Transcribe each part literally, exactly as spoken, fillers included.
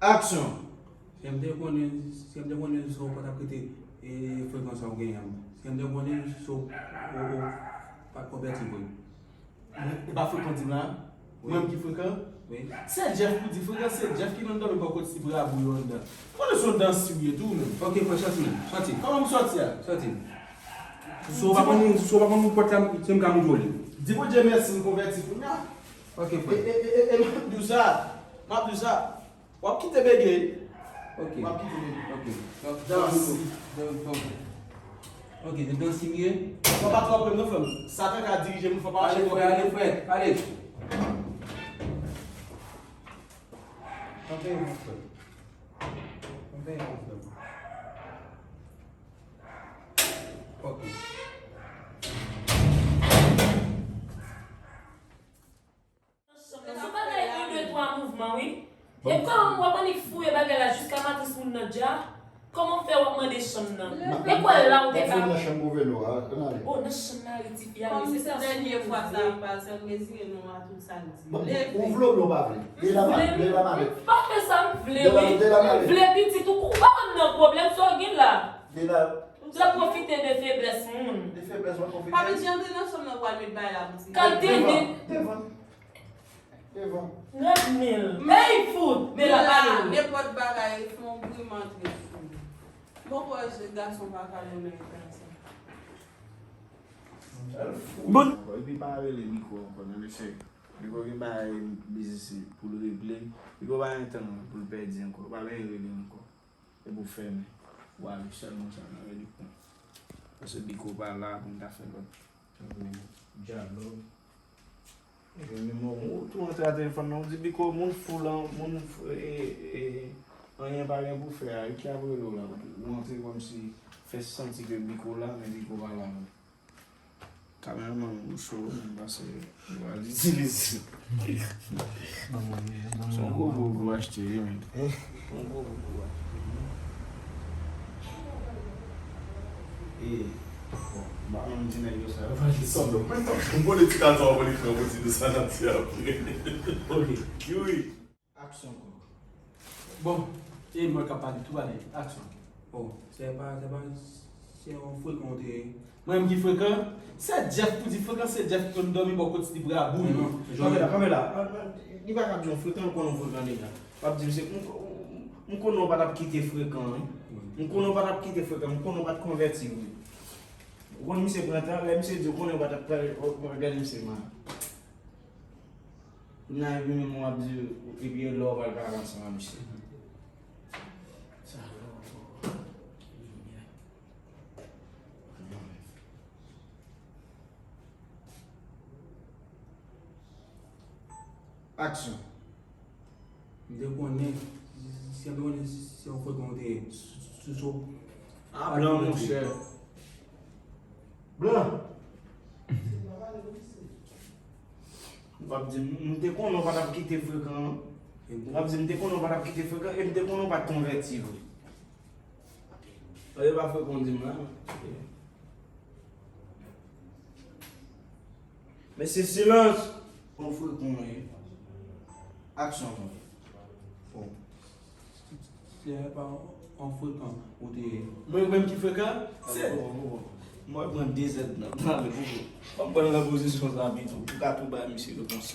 Aksyon! Si m te konnen, si m te konnen si w pa t ap kite, e, frekan sa w genyen an. Si m te konnen si w, w, w pa t konvèti vre. E pa frekan w di m la? Wi. Mwen menm ki frekan? Wi. Se Jeff pou di frekan, se Jeff ki nan dòmi bò kot ti bra bouyon anndan. Konnen se yon dansi w ye tou menm. Ok, frè, sòti menm. Sòti. Kòman m sòti a? Sòti. Si w pa konn, si w pa konn ouvri pòt la, se m k ap ouvri li. Di Bondye mèsi, m konvèti kounye a. Ok, frè. E, e, e, e, e, m ap di w sa. M ap di w sa. W ap kite bege. Ok. W ap kite bege. Ok. Dansi. Ok, se dansi m ye. Fò pa twò pre m non, frè m. Satan ka dirije moun, fò pa mache twò pre m. Ale, frè, ale, frè. Ale. Kanpe yon frè. Kanpe yon frè. Ok. Sou bagay yon, de, twa mouvman, wi. E kòman w ap annik fouye bagay la jiska matris moun nan dja? Kòman w fè w ap mande chanm nan? E kwè la w te ka. Nan chanm pou velo a, ann ale. Oh, nan chanm mari tifi a, wi, se sa. Kòm se dènye fwa sa ap pase, m retire non a tout sa l di. Bon, leve. Ou vle oubyen w pa vle? Leve la, leve la, mare. Pa fè sa, m vle, wi. M vle pitit ou, ou pa konn nan pwoblèm sa w gen la. Leve la. Ou pral pwofite de feblès moun. De feblès, mwen pwofite. Papi Dji antre nan chanm nan, pral met bagay la pou ti. Kal tende. Devan. Devan. Gad men l. Men l fout. Men l ap pale. Nenpòt bagay, fè yon grimas antre sou li. Bon, kwè gason pa ka yon nèg konsa. Bon. Epi pa rele Biko ankò, non, mesye. Biko gen bagay biznis pou l regle. Biko pa gen tan pou l pèdi ankò. Pa vin rele ankò. Epi w fèmen. W ale sèlman sa nan rele pran. Paske Biko pa la pou m ta fè lòt. Djab, non. Ou tou antre a telefòn nan, ou di Biko, moun fou lan, moun fou, e, e, anyen pa gen pou fè a, e ki ap rele w la? Ou antre kòmsi fè santi ke Biko la, men Biko pa la non. Kameramann ou cho, men pase, ou al itilize. Se yon gwo boug ou achte, wi, men. Se yon gwo boug ou achte. E, bon, m pa menm di nèg yo sa, yo pa desann non. Mwen, m konnen ti kalson w ap pran pou ti nou sa n ap di apre. Ok. Youri. Aksyon, kòk. Bon, e mwen k ap pale tou, ale, aksyon. Oh, se pa, se pa, se yon frekan w te ye. Mwen menm ki frekan? Se Jeff pou di frekan, se Jeff ki konn dòmi bò kot ti bra bouyon. Kanpe la, kanpe la. Li pa ka di yon frekan, l konnen yon frekan deja. W ap di m se, m, m konnen w pa t ap kite frekan, wi. M konnen w pa t ap kite frekan, m konnen w pa t konvèti vre. Ou konn misye pran tan, lè misye di w konnen w pa t ap pran, w ap gade misye mal. Kounye a epi menm w ap di, epi lè w pral pale ansanm ak misye. Sa lè w ankò. Aksyon. M te konnen, si m te konnen se yon frekan w te ye, sou, sou, sou. A, blan, monchè. Blan. W ap di m, m te konnen w pa t ap kite frekan an. W ap di m te konnen w pa t ap kite frekan, e m te konnen w pa t konvèti vre. Yo pa frekan w di m la. Mesye, silans! Bon, frekan w ye. Aksyon, non. Bon. Se pa yon frekan ou te ye. Mwen menm ki frekan? Se. Mwen pran de zèd nan pale pou ou. Ban m pran nan pozisyon sa pito. Ou ka tou bay misye repons.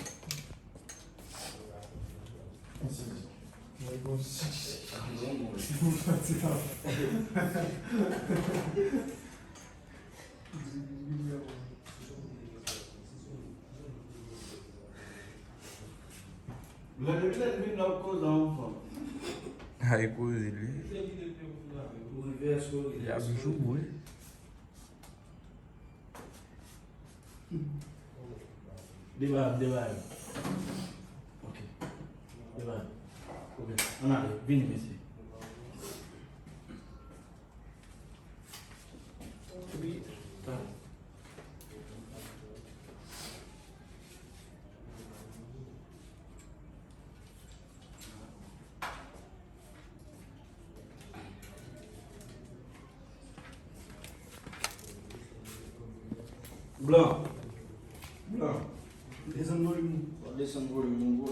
Ay, koze li. Y ap joure. Debay, debay. Ok. Debay. Ok. Ann ale, vini, mesye. Epi, ta. Blan. Blan. Desann volim ou. Desann volim ou, bro.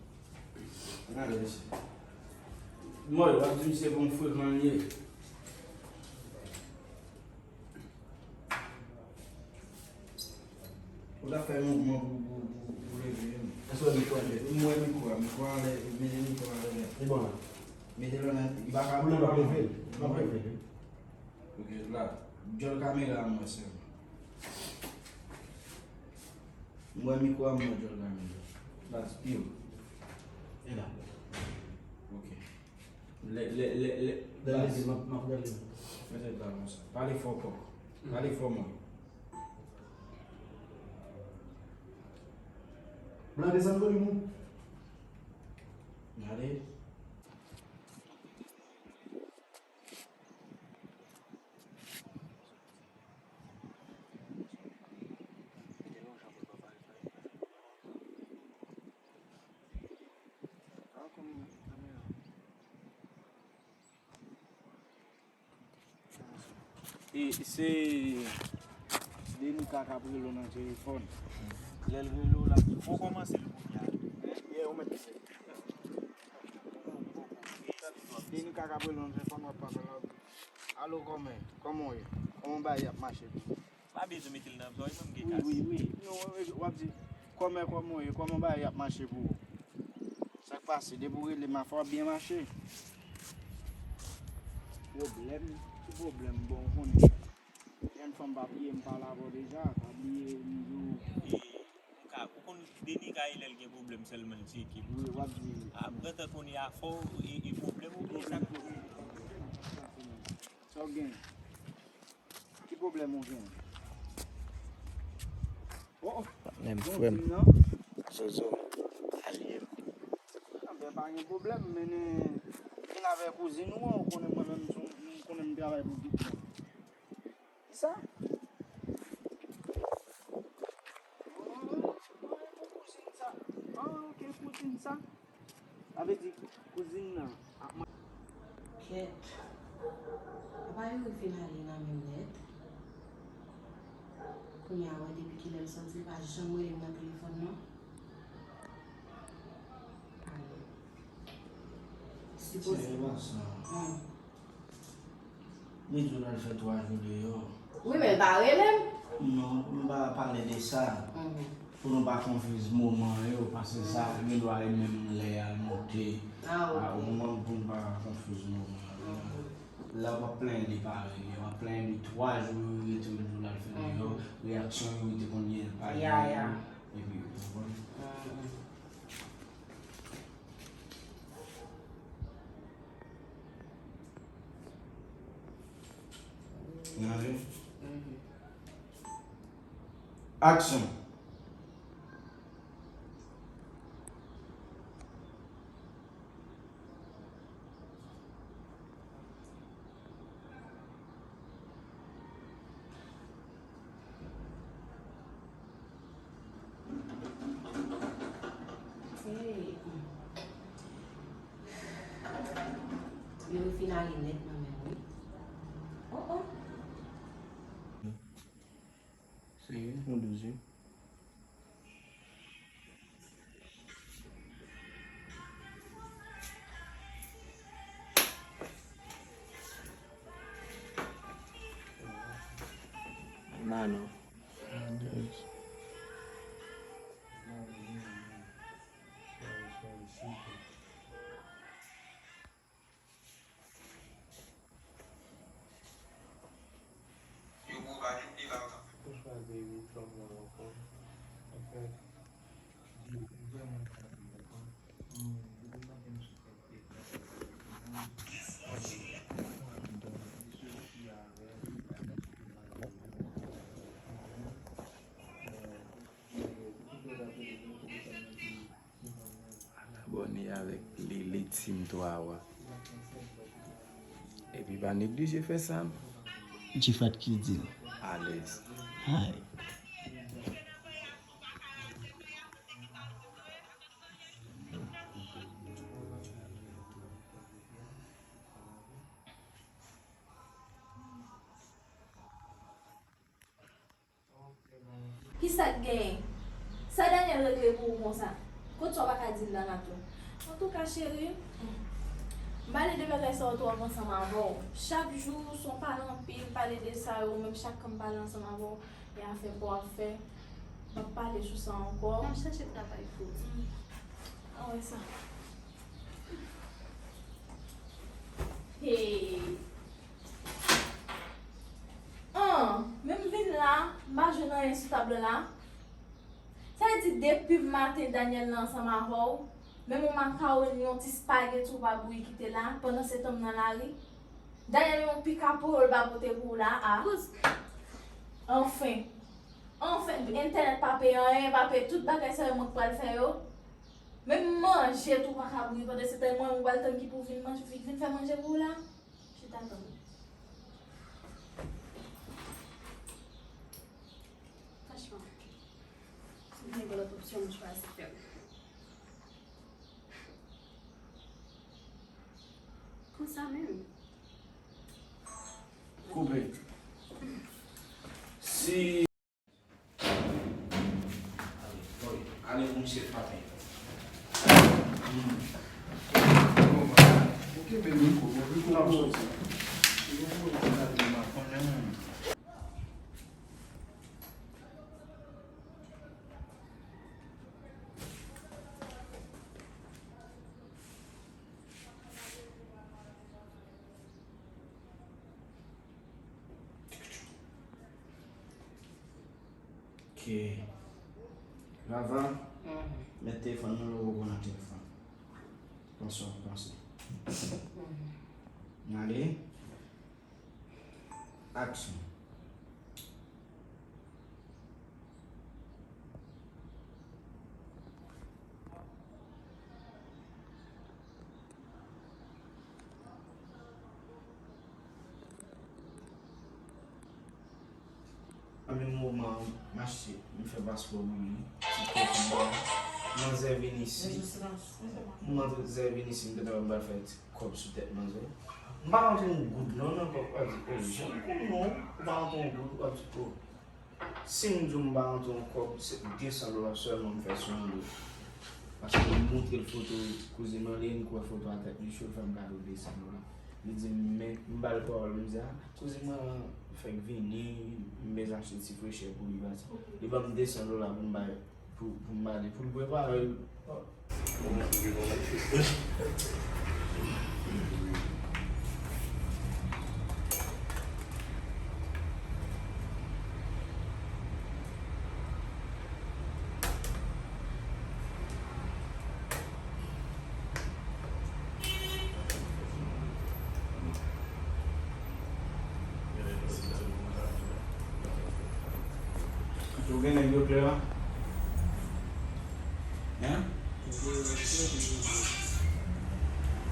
Gade, mesye. Mwen, w ap di m se bon frekan l ye. Ou t ap fè mouvman pou, pou, pou, pou leve yo. Èske w wè mikwo a leve? M wè mikwo a, mikwo a anlè, mete mikwo a anlè. Li bon la. Mete l anlè, li pa ka. Ou pa leve l. Li pa leve l. Ok, la. Djòl kamera a m wè sèlman. M wè mikwo a, m wè djòl kamera. That's pure. E la. Ok. Lè, lè, lè, lè, baz. Gade, m ap, m ap gade. Mete l la konsa. Pale fò, kòk. Pale fò, mwen. Blan, desann volim ou. Gade. E se Denika k ap rele w nan telefòn. Lè l rele w, l ap di, "Fò w kòmanse l kounye a." Denika k ap rele w nan telefòn, w ap pale, l ap di, "Alo, kòman, kòman w ye? Kòman bagay y ap mache pou ou?" Pa bezwen mete l nan zòrèy mwen, m gen kas. Wi, wi, wi. Non, w ap di, "Kòman, kòman w ye? Kòman bagay y ap mache pou ou?" Sa k pase? Depi w rele m a fò w ap byen mache. Pwoblèm? Ki pwoblèm? Bon, ou konnen. Jèn fanm pa bliye m pale avè w deja, pa bliye m di w. E, ou ka, ou konn Denika e lè l gen pwoblèm sèlman l tcheke. Wi, w ap di. Apre tan konnen afè w, e, e pwoblèm ou byen sa. Sa w gen? Ki pwoblèm ou gen? Oh, oh. Patnè m, frè m. Zozo. Alye m. Anben, pa gen pwoblèm, mennen vin avè kouzin ou an, ou konnen mwen menm, m konnen m travay pou Gitman. Kisa? Oh, oh, oh, kouzin sa. Ah, ok, kouzin sa. Sa vle di kouzin nan ap ma- Kèt. Apa Youri fin ale nan men m nèt? Kounye a, wè depi kilè l sòti, li pa janm rele m nan telefòn, non. Alè. Sipoze. Se pa sa. Hmm. Li di w l al fè twa jou deyò. Wi, men l pa rele m. Non, m pa pale de sa. Mhm. Pou nou pa konfiz moman yo, paske sa gen dwa e menm lè a l monte. Ah, ok. Ah, ou konprann, pou nou pa konfiz moman yo. Mhm. Lè w ap plenyen li pa rele, w ap plenyen li twa jou, yo rete yon jou l al fè deyò, mhm, reyaksyon yo rete konn gen l pa gen. Ya, ya. Epi, ou konprann? Mhm. Gade. Mhm. Aksyon. Hey. Youri fin ale nèt nan men m, wi. Oh, oh. Serye? Yon douz wi. Mano. Al abòne avèk Lili Team twa wa. Epi pa neglije fè sa. Jifat ki di l. Alèz. Hay. Kisa k genyen? Sa Daniel regle pou ou konsa? Kot sa w pa ka di l la, Natou? Antouka, cheri, m pale de bagay sa yo twòp ansanm avè w. Chak jou, se w pale anpil, pale de sa yo, menm chak kan m pale ansanm avè w, e afè pa w ap fè, m p ap pale sou sa ankò. M ap chache travay pou ou. An wè sa. Hey! An, men m vin la, m pa jwenn anyen sou tab la. Sa vle di depi maten Daniel la ansanm avè w, menm yon makawoni, yon ti spageti ou pa bouyi kite la, pandan se tan m nan lari. Daniel yon pika poro l pa pote pou w la a. Anfen. Anfen, entènèt pa peye anyen, pa peye tout bagay sa yo mwen k pral fè yo. Menm manje tou pa ka bouyi pandan se tan mwen ou pral tann ki pou vin manje, vin, vin fè manje pou w la. Chita tann. Franchman, si m te gen lòt opsyon, m chwazi fè l. Konsa menm. Koupe. Si. Ale, ale pou misye frape. Hmm. Ou kenbe mikwo, mikwo ap soti. Ou konn sa li makonnen. Ok. Lava, met telefòn nan lè w konn ak telefòn. Panse w ap panse. N ale. Aksyon. Nan menm moman an, m achte, m fè paspò pou li. Ti kòb pou mwen. Manzè vin isit. Manzè vin isit, m te tande m pral fè ti kòb sou tèt manzè. M pa rantre yon goud non nan kòb, w ap di, oh, jan m konnen w, ou pa rantre yon goud, w ap di, oh. Si m di w m pa rantre yon kòb, se de san dola sèlman m fè sou yon do. Paske m montre l foto kouzin mwen, li annik wè foto a tèt li cho, l fè m kado de san dola. Li di m, men, m ba l pawòl, m di, a, kouzin mwen fèk vini, m bezwen achte ti frechè pou li, bati. Li ban m de san dola pou m bay, pou, pou m ba li, pou l prepare l. Ou gen nèg yo klè a? Hein?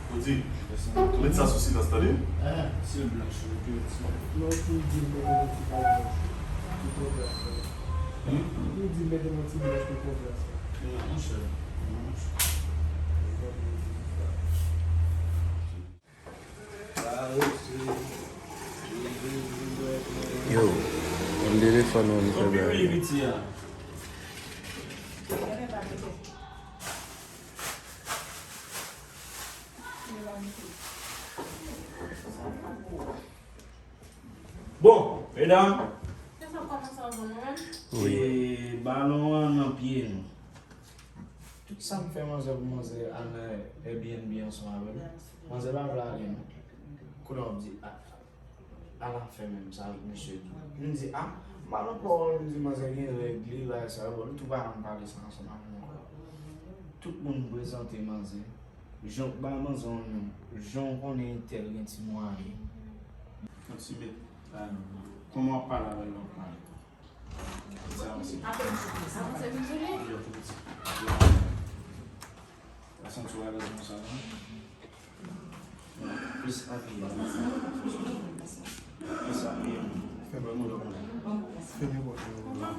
Ou di, met sa sou silans, tande? Ah, se blanch, ok, ti. Non, pou di m mete yon ti kay blanch. Ki pwoblèm sa? Hmm? Pou di m mete yon ti blanch, ki pwoblèm sa? Non, monchè. Non, monchè. Yo, yon telefòn ou m fè bagay. Bon, medam. Wi. E, balon an nan pye nou. Tout sa m fè manzè pou manzè al nan Airbnb ansanm avè m. Manzè pa vle ale non. Kounye a w ap di, a, al ap fè menm sa misye di. M di, a, m ba nou pawòl, m di manzè gen règ li, bagay sa yo, bon, nou tou pa janm pale sa ansanm avè m ankò. Tout moun prezante manzè. Jan w ba manzè yon non, jan w konnen entèl gen ti mwayen. Fò w ti met, a, kòman w ap pale avè l lè w ap pale. Plis apiye. Plis apiye. Fèmen pòt la.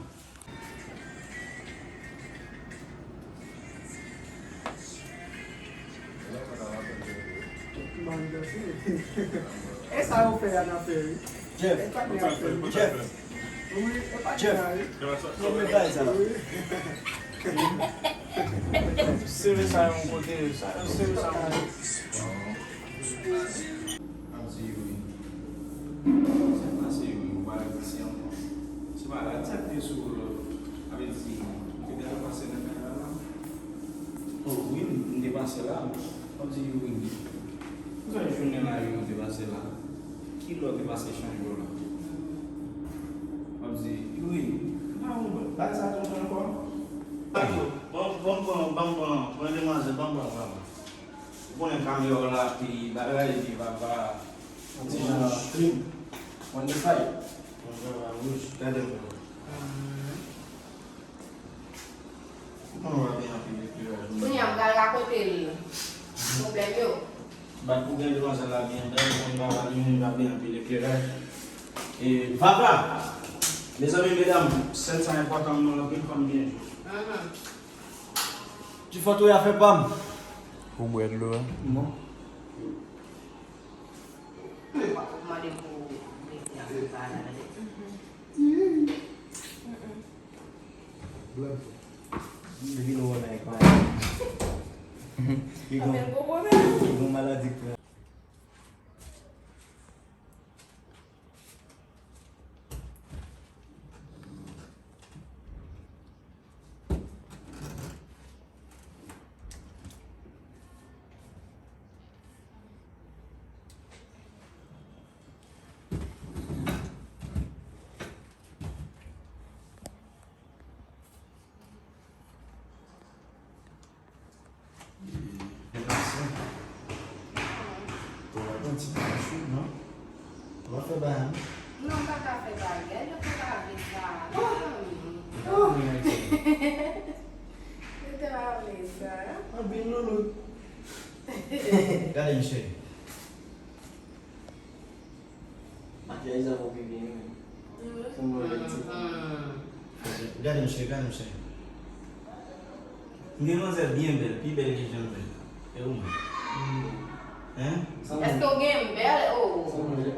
E sa yo fè a n ap fè, wi. Jeff, e pa de afè, wi. Jeff. Wi, e pa Jeff, non, men bagay sa la. Sere sa yon kote, sa, sere sa yon kote. Ap di wi. Sa k pase wi, ou pa rete ici ankò. Se malad sa k te sou ou la. Sa vle di, ou te gentan pase nan kay la la? Oh, wi, m te pase la. Ap di wi. Ou konn jounen la wi, ou te pase la. Ki lè ou te pase chanje w la? Ap di wi. M pa konprann. Bagay sa tonbe ankò? Bon, bon, bon, bon, bon, pran demwazèl, bon, bon, bon. Ou konnen kamera w la, pi bagay, pi papa. Yon ti jan clean. On the side. Yon jan wouj, gade mwen. Ou konnen w ap gen anpil ekleraj, wi. Kounye a, m pral rakonte l pwoblèm yo. Bat pou gen demwazèl la byen bèl, ou konnen papa li menm li p ap gen anpil ekleraj. E papa, mezanmi, medam, sèn sa enpòtan pou mwen anpil, fò m byen jwe. Mhm. Ti foto y a fè pa m. Ou bwè dlo a? Non. Ou mande pou mete a pou pa la. Blan. Li vin wè nèg la. Li gon, li gon maladi k pran. Ou pa pran ti tan chou, non? Ou pa fè bagay, non? Non, m pa ka fè bagay. Gade lè w pa vle sa. Oh! Mezanmi. Oh! Mwen te pa vle sa. Anpil loulout. Gade m, cheri. Makyaj sa fè w pi byen, wi. Fè m wè bèl ti. Gade m, cheri, gade m, cheri. M gen manzè byen bèl, pi bèl ke jan m bèl. E ou menm? Hein? Èske w gen m bèl? Oh.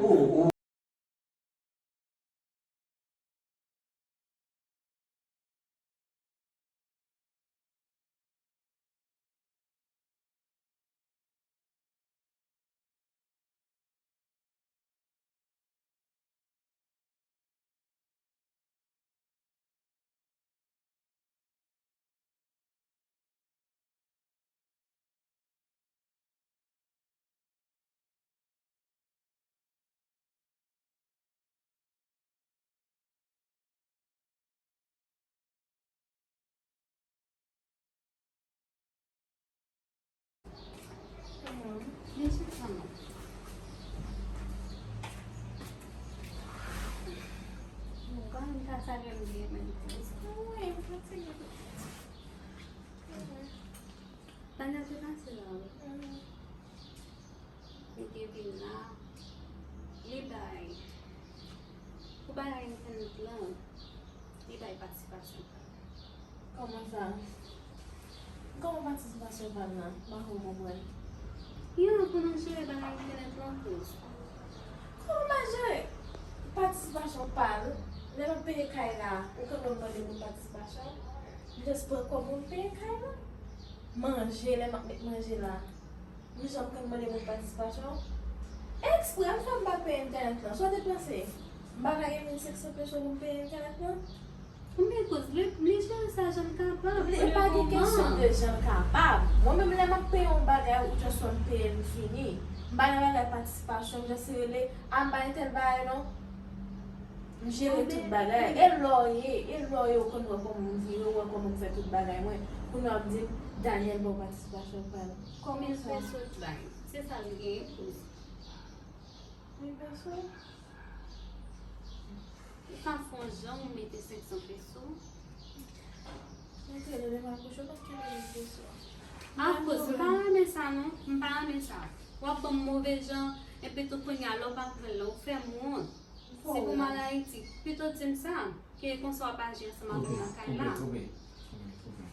Oh, oh. Pandan te pase la, wi. Li te vin la, li bay, pou bagay entènèt lan, li bay patisipasyon pa l. Kòman sa? Kòman patisipasyon pa l lan? M pa konprann. Yo, pou nou jere bagay entènèt lan plis. Kòman m a jere patisipasyon pa l? Lè m ap peye kay la, ou konn mande moun patisipasyon? M jis pran kòb mwen m peye kay la. Manje, lè m ap met manje la. M janm konn mande moun patisipasyon? Eksprè m fè m pa peye entènèt lan. Sa w te panse? M pa ka gen mil senk san peso pou m peye entènèt lan? Konbyen koz? Li, li jere sa jan l kapab. Li pa gen kesyon de jan l kapab. Mwen menm lè m ap peye yon bagay ou just wè m peye l m fini. M pa nan bagay patisipasyon, m just rele, a m bay entèl bagay non. M jere tout bagay. E lè w ye, e lè w ye, ou konn wè kòman m vire, ou wè kòman m fè tout bagay mwen. Kounye a w ap di m, Daniel ba w patisipasyon pa l. Kòman sa? Mil peso l bay. Se sa l genyen pou li. Mil peso? Ou ka fè yon jan ou mete senk san peso. Mwen te leve m akouche, ou pa t kenbe mil peso. Akoz, m pa renmen sa non, m pa renmen sa. W ap ban m move jan, epi tou kounye a lè w pa pran l la, ou fè m wont. Se pou m al Ayiti. Pito di m sa, ke konsa w ap aji ansanm ak mwen nan kay la. Twouble, twouble, twouble, twouble.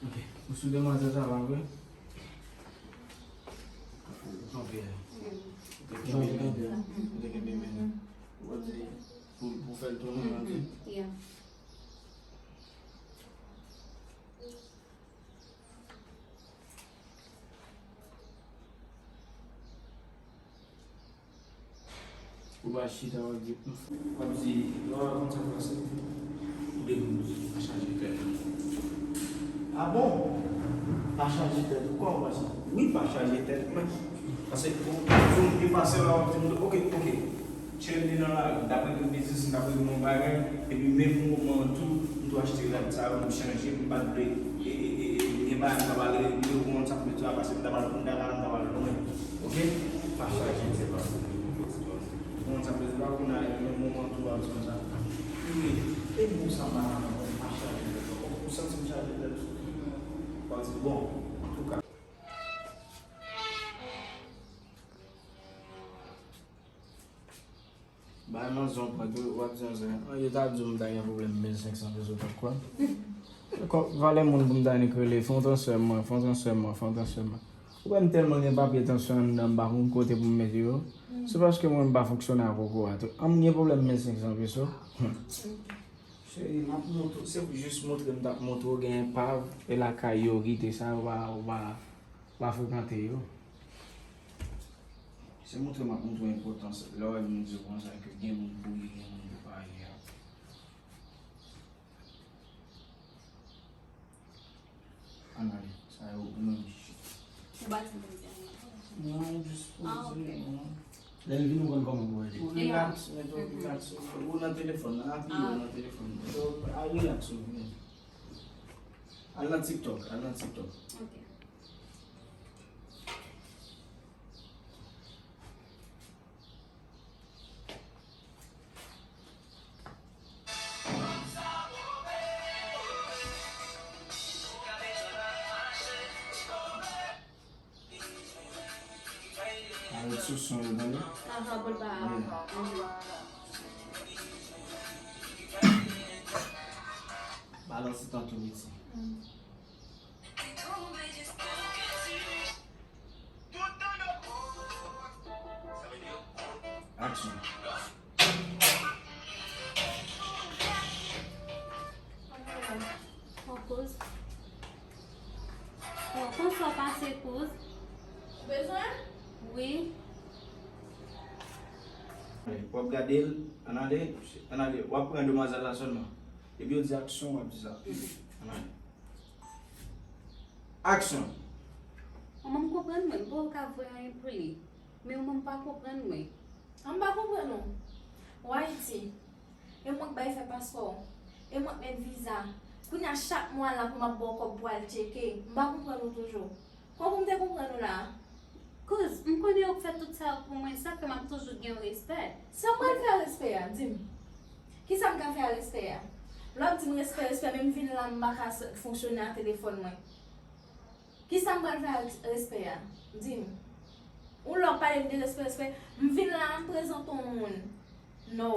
Ok. Ou sou demwazèl sa, pa vre? Ou kanpe a. Ou te kenbe men. Ou te kenbe men. Ou pa di. Pou, pou fè l tounen, ok. Yeah. Ou pa chita w ap di, w ap di, w ap konn sa k pase. Ou depi w pa chaje tèt. A bon? Pa chaje tèt ou? Kòman w pa chaje? Wi, pa chaje tèt mwen. Paske ou, ou, ou pase la, w ap di m, ok, ok. Cheri m te nan lari, dapre ke biznis m t ap regle yon bagay, epi menm moman an tou, m tou achte rad sa yo, m chanje, m pa t vle, e, e, e, e, gen bagay m ta pral regle, ou konn sa k mete la, paske m ta pral, m ta pral, m ta pral lwen. Ok? Pa chaje, se pa pou mwen, pou ti pòz. Ou konn sa k mete la, kounye a, menm moman tou, w ap di konsa. Wi, e bon sa m pa nan mwen, pa chaje tèt ankò. Ou santi m chaje tèt? W ap di, bon, antouka. Bay nan zon pwent, w ap di yon zen. An, yo ta di w m ta gen pwoblèm mil senk san peso, w t ap kwè m? Kò, valè moun pou m ta nik rele, fè yon transfè mwen, fè yon transfè mwen, fè yon transfè mwen. Ou wè m tèlman gen papye transfè anndan, m pa konn kote pou m mete yo. Se paske mwen m pa fonksyone ak Coco a tou. An, m gen pwoblèm mil senk san peso. Cheri, m ap montre w, se pou jis montre m t ap montre w gen epav, e lakay yo kite sa, ou pa, ou pa, ou pa frekante yo. Se montre m ap montre w enpòtans lè w wè moun di w konsa ke gen moun pou li, gen moun pou pa li a. Ann ale, sa yo ou menm. Ou pa di m pou m di anyen. Non, jis pou di non. Lè l vin ou konn kòman pou rele. Ou relax, men tou relax. Ou nan telefòn nan, apiye w nan telefòn nan. A relax ou menm. Al nan TikTok, al nan TikTok. Ok. Arete sou son yo, tande? Aha, pou l pa. Balanse tanto midi. Aksyon. Pran kouz. Bon, kòman sa pase kouz? Ou bezwen? Wi. W ap gade l, ann ale, ann ale, w ap pran demwazèl la sèlman. Depi yo di aksyon, w ap di sa. Ann ale. Aksyon. Manman m konprann mwen, m poko ka voye anyen pou li. Men manman m pa konprann mwen. An m pa konprann ou. Ou Ayiti. E mwen k bay fè paspò. E mwen k met viza. Kounye a chak mwa la pou m ap ba w kòb pou al tcheke. M pa konprann ou toujou. Kòman pou m te konprann ou la a? Kouz, m konnen ou k fè tout sa yo pou mwen, sa k fè m ap toujou gen w respè. Sa m pral fè a respè a, di m. Kisa m ka fè a respè a? Lè w ap di m respè, respè, men m vin la, m pa ka s-, fonksyone ak telefòn mwen. Kisa m pral fè ak respè a? Di m. Ou lè w ap pale m de respè, respè, m vin la, m prezante w moun. No.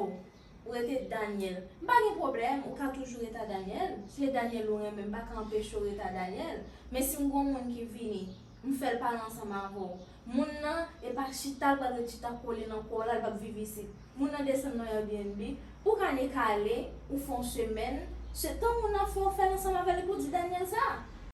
Ou rete Daniel. M pa gen pwoblèm, ou ka toujou rete a Daniel. Si se Daniel ou renmen, m pa ka anpeche w rete a Daniel. Men si m gon moun ki vini, m fè l pale ansanm avè w. Moun nan, e pa chita l pral ret chita kole nan kò w la, l p ap viv isit. Moun nan desann nan Airbnb, ou ka nik ale, ou fè yon semèn, se tan moun nan fè w fè l ansanm avè l epi w di Daniel sa.